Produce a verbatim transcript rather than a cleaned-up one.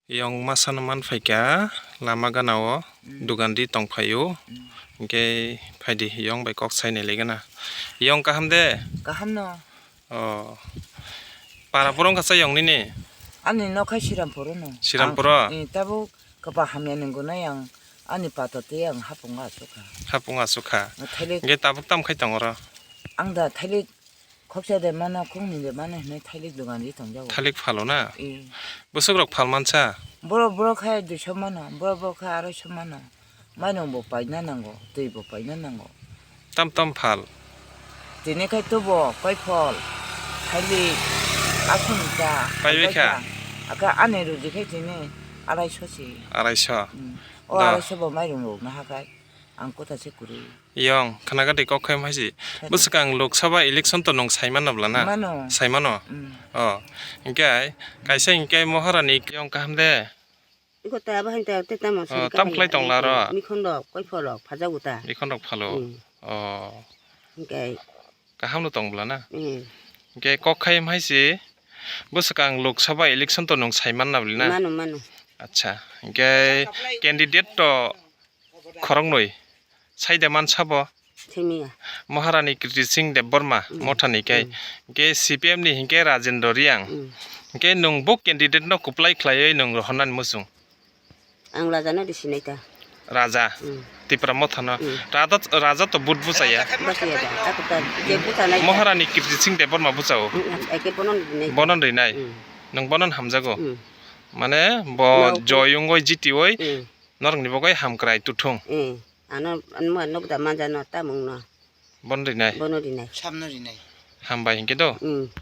Yong masa no man phaikha lama gana o, mm, dugan di tong phaio. Mm. Hwnkhe phaidi yong bai kok sai nai lai gana. Yong kaham de? Kaham no. Oh. Para poro wngkha sa yong nini? Ani nok hai Sirampuro no. Sirampuro? Ang, eh, tabuk kwpa hamya ni gunai ang ani pato tei ang hapung asukha. Hapung asukha. Thailik. Hwnkhe tabuk tam khai tong oro? Ang da thailik khoksa de mano, khokni de mano hinui thailik dugan ri tongjago. Thailik phalo na? Eh. Bwswk rok phal mansa? Borok, borok khai duiso mano, borok, borok khai aroiso mano. Mainung bo paina nango, twi bo paina nango. Tam tam phal. Tini khai tubo, koiphol, thailik, aswng cha, pai bai kha? Aka ani ruji khai tini araiso si. Araiso? Mm. O da. Araiso bo mairung rok naha khai ang kota se kwrwi. Yong, khana gati kok khai mai si. Khana. Bwswkang Lok Sabha election to nwng sai mano bla na? Mano. Sai mano? Mm. Oh. Hwnkhe kaisa hwnkhe Maharani yong kaham de? Iko ta bahai ta te tamo. Oh, sari tam kahai khlai tong ani la ro? Mikhon rok, koiphol rok, phajago ta. Mikhon rok phalo. Hmm. Oh. Hingkai. Kaham no tong bla na? Hmm. Hingke kok khai hai si bwswkang Lok Sabha election to nwng sai man na bla na? Mano, mano. Acha. Hingke candidate to khoroknwi sai de man sabo? Simiya. Maharani Kriti Singh Debbarma, mm, mothani kai. Mm. Hingke C P M ni hingke Rajendra Reang. Mm. Hingke nwng bo candidate no kwplai khlaiwi nwng rohornani muchung? Ang Raja no di sinai ta. Raja? Mm. Tipra mothano? Mm. Raja, Raja to vote buchaya? Buchaya da. Ako ta je buchanai ta. Maharani Kriti Singh Debbarma buchao? Mm, eke bono rinai. Bono rinai? Mm. Nwng bono hamjago? Mm. Mane bo joy wngoi jitioi? Mm. Norokni bagwi hamkrai tuthung. Eh, ano, ano ma nok da manjano tamungno. Bono rinai? Bono rinai. Samno rinai. Hambai hinkhe do? Hmm.